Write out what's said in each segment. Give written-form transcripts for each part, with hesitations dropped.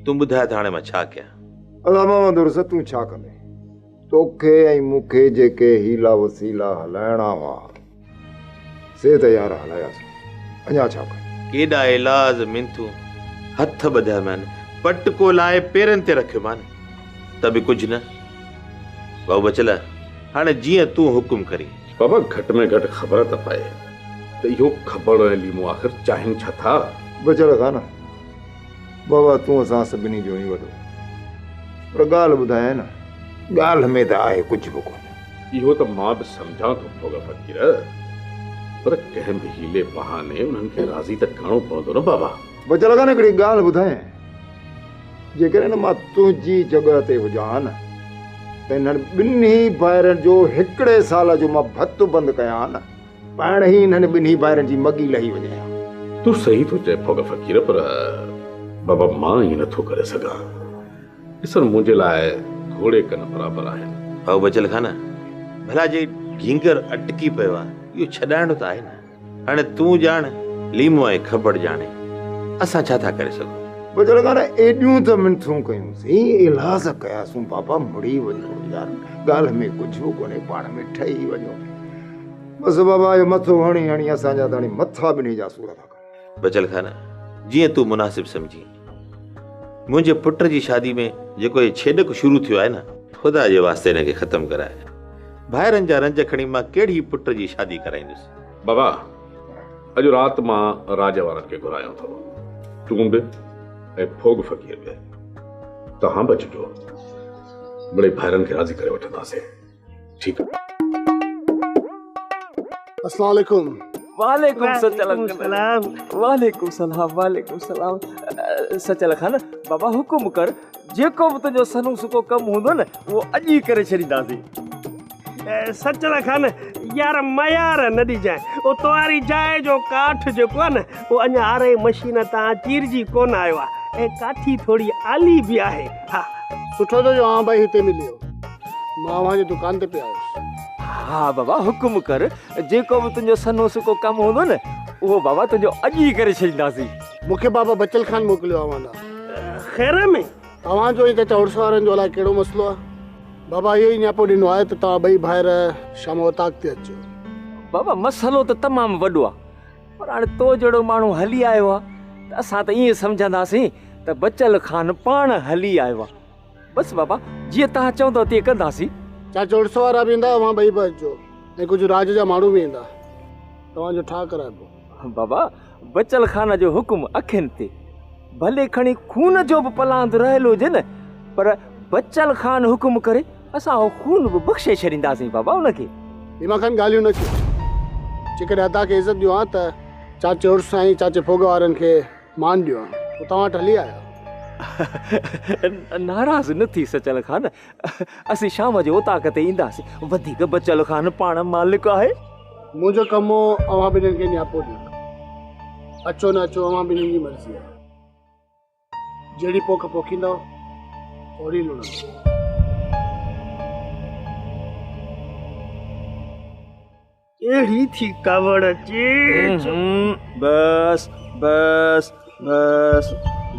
تون ٻڌاء ته هاڻي مان ڇا ڪيان؟ ادا محمد عرس تون ڇا ڪندين؟ توکي ۽ مون کي جيڪي حيلا وسيلا هلائڻا هئا سي ته يار هلاياسون، اڃا ڇا ڪيون؟ ڪيڏا ايلاز منٿون هٿ ٻڌيامان، پٽڪو لاهي پيرن تي رکيومان ته به ڪجهه نه. ڀائو بچل، هاڻي جيئن تون حڪم ڪرين. بابا گهٽ ۾ گهٽ خبر ته پئي ته اهو کبڙ ۽ ليمو آخر چاهين ڇا ٿا؟ بچل خان، بابا تون اسان سڀني جو ئي وڏو، پر ڳالهه ٻڌايانء نه. ڳالهه ۾ ته آهي ڪجهه به ڪونه. اهو ته مان به سمجهان ٿو ڀوڳ فقير، پر ڪنهن به حيلي بهاني انهن کي راضي ته ڪرڻو پوندو نه بابا. بچل خان هڪڙي ڳالهه ٻڌايانء، جيڪڏهن نه مان تنهنجي جڳهه تي هجان ها نه ته انهن ٻنهي ڀائرن جو هڪڙي سال جو مان ڀت بند ڪيان ها نه، پاڻ ئي انهن ٻنهي ڀائرن جي مڳي لهي وڃي ها. تون صحيح ٿو چئين ڦوڳ فقير، پر بابا مان ائين نٿو ڪري سگهان. ڏسڻ منهنجي لاء گهوڙي ڪن برابر آهن. ڀائو بچل خان، ڀلا جي ڍينگر اٽڪي پيو آهي، اهو ڇڏائڻو ته آهي نه. هاڻي تون ڄاڻ، ليمو ۽ کبڙ ڄاڻي، اسان ڇا ٿا ڪري سگهون. بچل خان، ايڏيون ته منٿون ڪيون سين، ايلاز ڪياسون، بابا مڙي وڃو يار، ڳالهه ۾ ڪجهه به ڪونهي، پاڻ ۾ ٺهي وڃو. بس بابا اهو مٿو هڻي هڻي اسان جا ته هاڻي مٿا ٻنهي جا سور ٿا ڪن. بچل خان، جيئن تون مناسب سمجهين. منهنجي پٽ جي شادي ۾ جيڪو هي ڇيڏڪ شروع ٿيو آهي نه، خدا جي واسطي هن کي ختم ڪراء. ڀائرن جا رنج کڻي مان ڪهڙي پٽ جي شادي ڪرائيندس. بابا، اڄ رات مان راڄ وارن کي گهرايان ٿو. تون به ۽ ڦوڳ فقير به. توهان به اچجو. مڙئي ڀائرن کي راضي ڪري وٺنداسين. ٺيڪ. السلام عليڪم. وعليڪم سلام. وعليڪم سلام وعليڪم سلام. سچل خان بابا حڪم ڪر، جيڪو به تنهنجو سنهو سڪو ڪم هوندو نه اهو اڄ ئي ڪري ڇڏينداسين. سچل خان يار ميار نه ڏجانء، او توهاري جاء جو ڪاٺ جيڪو آهي نه اهو اڃا آري مشين تان چيرجي ڪونه آيو آهي ۽ ڪاٺي ٿوري آلي به آهي. ها. سٺو ٿيو جو اوهان ٻئي هتي ملي ويو. مان اوهان جي دڪان تي پئي آيس. ها بابا حڪم ڪر، جيڪو به تنهنجو سنهو سڪو ڪم هوندو نه اهو بابا تنهنجو اڄ ئي ڪري ڇڏينداسين. مون کي بابا بچل خان موڪليو آهي اوهان ڏانهن. خير ۾؟ اوهان جو ۽ چاچا عرس وارن جو الائي ڪهڙو مسئلو آهي. بابا اهو ئي نياپو ڏنو آهي ته توهان ٻئي ڀائر شام اوطاق تي اچجو. بابا مسئلو ته تمام وڏو آهي پر هاڻي تو جهڙو ماڻهو هلي آيو آهي ته اسان ته ائين سمجهنداسين ته بچل خان پاڻ هلي آيو آهي. بس بابا جيئن توهان چوندؤ تيئن ڪنداسين. چاچو عرس وارا به ايندا، اوهان ٻئي به اچجو ۽ ڪجهه راڄ جا ماڻهو به ايندا. توهان جو ٺاهه ڪرائبو. بابا بچل خان جو حڪم اکين تي. ڀلي کڻي خون جو به پلاند رهيل هجي نه پر بچل خان حڪم ڪري اسان اهو خون به بخشي ڇڏينداسين بابا ان کي. ليما خان ڳالهيون نه ڪيو. جيڪڏهن ادا کي عزت ڏيو ها ته چاچي عرس ۽ چاچي ڦوڳ وارن کي مان ڏيو ها. هو توهان وٽ هلي آيا. ناراض نه ٿي سچل خان. اسين شام جو اوطاق تي اينداسين. وڌيڪ بچل خان پاڻ مالڪ آهي. منهنجو ڪم هو اوهان ٻنهين کي نياپو ڏيڻ. اچو نه اچو اوهان ٻنهين جي مرضي آهي. جهڙي پوک پوکيندؤ اوهڙي لڻندؤ. اهڙي ٿي ڪاوڙ اچي. بس بس بس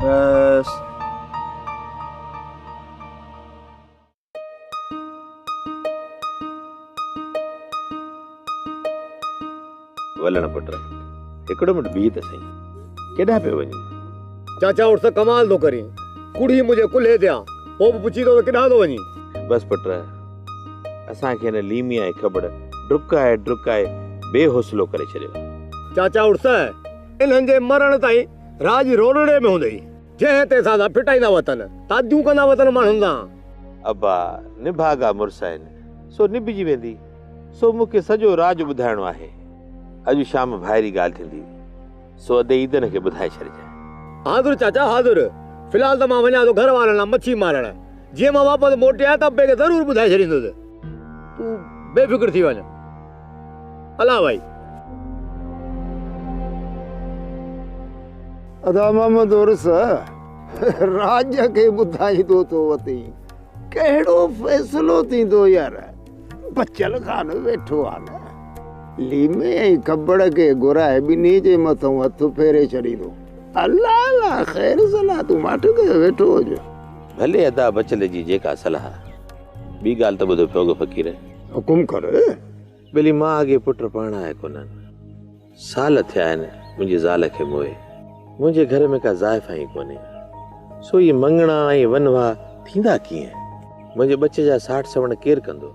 بس. ولڻ پٽ، هڪڙو منٽ بيهه ته سهي. ڪيڏانهن پيو وڃين؟ چاچا اٺ ته ڪمال ٿو ڪرين. ڪڙهي منهنجي ڪلهي تي آ، پوء به پڇين ٿو ته ڪيڏانهن ٿو وڃين؟ بس پٽ، اسان کي هن ليمي ۽ کٻڙ ڊڪائي ڊڪائي بي حوصلو ڪري ڇڏيو. چاچا اٺ ته انهن جي مرڻ تائين راڄ روڙڙي ۾ هوندئي. جنهن تي سان سان ڦٽائيندا وتن، تعديون ڪندا وتن ماڻهن سان. ابا، نڀاڳا مڙس آهن، سو نڀجي ويندي، سو مون کي سڄو راڄ ٻڌائڻو آهي. اڄ شام ڀائري ڳالهه ٿيندي، سو ادي عيدن کي ٻڌائي ڇڏجانء. حاضر چاچا حاضر، في الحال ته مان وڃان ٿو گهر وارن لاء مڇي مارڻ، جيئن مان واپس موٽيان ته ابي کي ضرور ٻڌائي ڇڏيندس. تون بي فڪر ٿي وڃ. الله ڀائي. ادا محمد عرس راڄ کي ٻڌائيندو ٿو وتين ڪهڙو فيصلو ٿيندو يار بچل خان ويٺو آ نه ليمي ۽ کبڙ کي گهرائي ٻنهي جي مٿئون هٿ ڦيري ڇڏيندو. الله الله خير صلاح تون ماٺ ڪيو ويٺو هج. ڀلي ادا بچل جي جيڪا صلاح. ٻي ڳالهه ته ٻڌو ڦوڳ فقير. حڪم ڪر. ٻيلي مان اڳي پٽ پرڻايا ڪونهن. سال ٿيا آهن منهنجي زال کي موئي. منهنجي گهر ۾ ڪا زائفان ئي ڪونهي. سو اهي مڱڻا ۽ ونواهه ٿيندا ڪيئن؟ منهنجي ٻچي جا ساٺ سوڻ ڪير ڪندو؟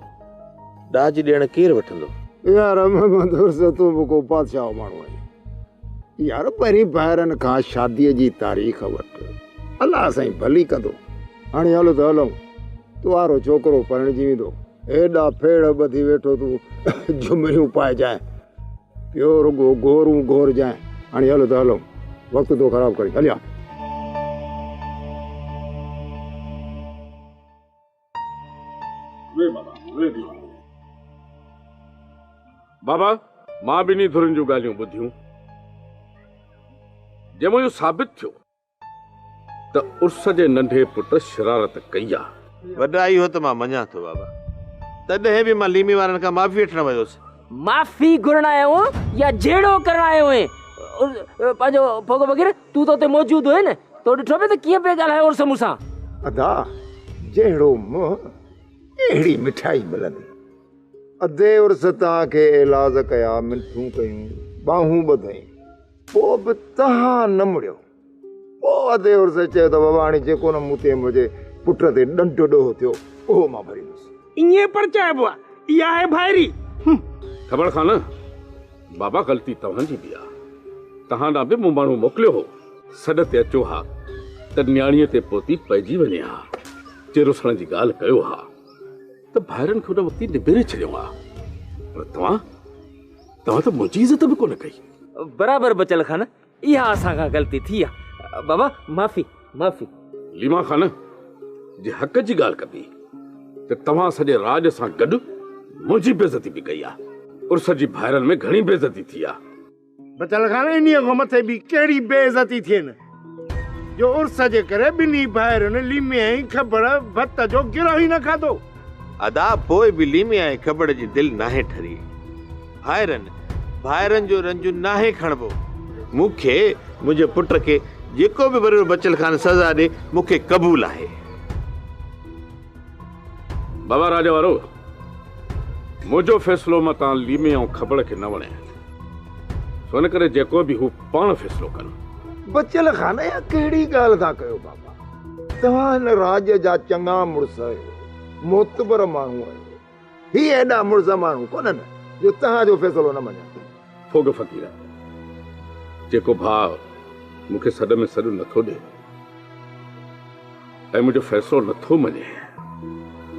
ڏاج ڏيڻ ڪير وٺندو؟ يار محمد عرس تون به ڪو بادشاهه ماڻهو آهين. يار پهرين ڀائرن کان شاديء جي تاريخ وٺ. الله سائين ڀلي ڪندو. هاڻي هل ته هلون. توهارو ڇوڪرو پرڻجي ويندو. هيڏا ڦيڙ ٻڌي ويٺو تون جهمريون پائجانء. پيو رڳو گهورون گهورجانء. هاڻي هل ته هلون. وقت ٿو خراب ڪرين. هليا. بابا مان ٻنهي ڌرين جون ڳالهيون ٻڌيون، جنهن مان اهو ثابت ٿيو ته عرس جي ننڍي پٽ شرارت ڪئي آ. وڏا اهو ته مان مڃان ٿو بابا، تڏهن به مان ليمي وارن کان معافي وٺڻ ويو هوس. معافي گهرڻ آيو هئين يا جهيڙو ڪرڻ آيو هئين؟ پنهنجو ڦوڳ فقير تون ته اتي موجود هئين نه، تو ڏٺو پئي ته ڪيئن پئي ڳالهايو عرس مون سان. ادا جهڙو منهن اهڙي مٺائي ملندي. ادي عرس توهان کي ايلاز ڪيا، منٿون ڪيون، ٻانهون ٻڌئين، پوء به توهان نه مڙيو. پوء ادي عرس چيو ته بابا هاڻي جيڪو نه مون تي منهنجي پٽ تي ڏنڊ ڏوهه ٿيو، اهو مان ڀريندس. ائين پرچائبو آ، اها آهي ڀائري. هم. خبر خان، بابا غلطي توهان جي به آ. توهان ڏانهن به مون ماڻهو موڪليو هو. سڏ تي اچو ها ته نياڻيء تي پوتي پئجي وڃي ها. جي رسڻ جي ڳالهه ڪيو ها ته ڀائرن کي ان وقت ئي نبيري ڇڏيون ها. پر توهان، توهان ته منهنجي عزت به ڪونه ڪئي. برابر بچل خان، اها اسان کان غلطي ٿي آ. بابا معافي، معافي. ليما خان، جي حق جي ڳالهه ڪبي ته توهان سڄي راڄ سان گڏ منهنجي بيعزتي به ڪئي آ. عرس جي ڀائرن ۾ گهڻي بيعزتي ٿي آ. بچل خان، انهيء کان مٿي ٻي ڪهڙي بيعزتي ٿئي نه جو عرس جي ڪري ٻنهي ڀائرن ليمي ۽ کبڙ ڀت جو گرهه ئي نه کاڌو. ادا پوء به ليمي ۽ کبڙ جي دل ناهي ٺري. ڀائرن ڀائرن جو رنج ناهي کڻبو. مون کي منهنجي پٽ کي جيڪو به بريرو بچل خان سزا ڏي مون کي قبول آهي. بابا راڄ وارو، منهنجو فيصلو متان ليمي ۽ کبڙ کي نه وڻي، سو ان ڪري جيڪو به هو پاڻ فيصلو ڪن. بچل خان، اها ڪهڙي ڳالهه ٿا ڪيو بابا، توهان هن راڄ جا چڱا مڙس آهيو، معتبر ماڻهو آهيو. هي ايڏا مڙس ماڻهو ڪونهن جو توهان جو فيصلو نه مڃن. ڦوڳ فقير، جيڪو ڀاء مون کي سڏ ۾ سڏ نٿو ڏي ۽ منهنجو فيصلو نٿو مڃي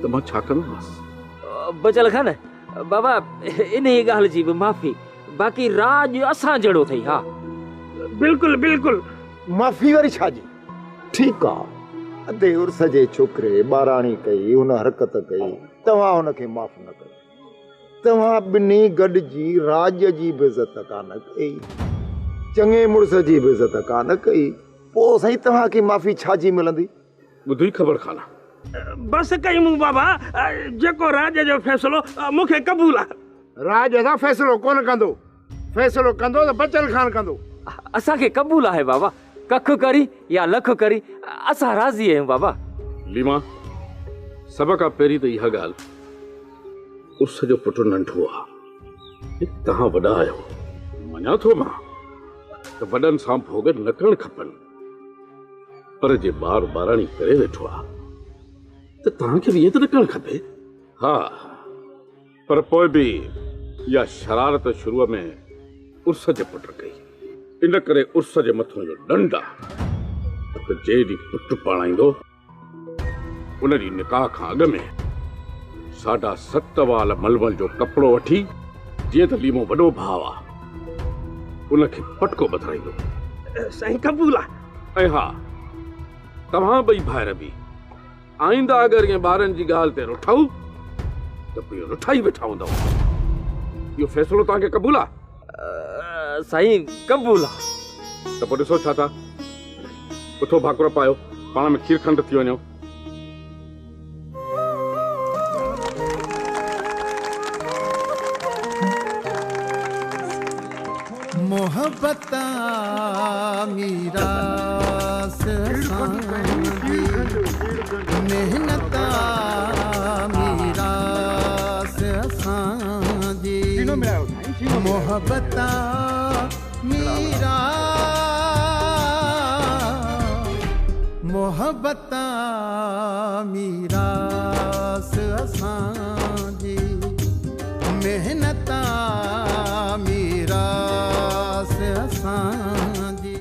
ته مان ڇا ڪندومانس؟ بچل خان، بابا انهيء ڳالهه جي به معافي، باقي راڄ اسان جهڙو اٿئي ها. بلڪل بلڪل. معافي وري ڇا جي؟ ٺيڪ آ، ادي عرس جي ڇوڪري ٻاراڻي ڪئي، هن حرڪت ڪئي، توهان هن کي معاف نه ڪيو. توهان ٻنهي گڏجي راڄ جي به عزت ڪانه ڪئي، چڱي مڙس جي به عزت ڪانه ڪئي، پوء سائين توهان کي معافي ڇا جي ملندي؟ ٻڌوئي خبر خانه. بس ڪئي مون بابا، جيڪو راڄ جو فيصلو مون کي قبول آ. راڄ سان فيصلو ڪونه ڪندو، فيصلو ڪندو ته بچل خان ڪندو. اسان کي قبول آهي بابا، ڪک ڪرين يا لک ڪرين، اسان راضي آهيون بابا. ليما، سڀ کان پهرين ته اها ڳالهه، عرس جو پٽ ننڍو آ ۽ توهان وڏا آهيو. مڃان ٿو مان ته وڏن سان ڀوڳ نه ڪرڻ کپن، پر جي ٻار ٻاراڻي ڪري ويٺو آ ته توهان کي به ائين ته نه ڪرڻ کپي. ها، پر پوء به اها شرارت شروع ۾ عرس جي پٽ ڪئي، ان ڪري عرس جي مٿون اهو ڏنڊ آ ته جنهن ڏينهن پٽ پاڻائيندو، ان ڏينهن نڪاح کان اڳ ۾ ساڍا ست وال ململ جو ڪپڙو وٺي، جيئن ته ليمو وڏو ڀاء آ، ان کي پٽڪو ٻڌرائيندو. سائين قبول آ. ۽ ها، توهان ٻئي ڀائر به آئنده اگر ائين ٻارن جي ڳالهه تي رٺئو ته پوء رٺائي ويٺا هوندؤ. اهو فيصلو توهان کي قبول آ؟ سائين قبول آ. ته پوء ڏسو ڇا ٿا. اٿو ڀاڪر پايو، پاڻ ۾ کير کنڊ ٿي وڃو. मोहब्बत मीरास असांजी, मेहनत मीरास असांजी, मोहब्बत मीरा मोहब्बत मीरास असांजी, मेहनत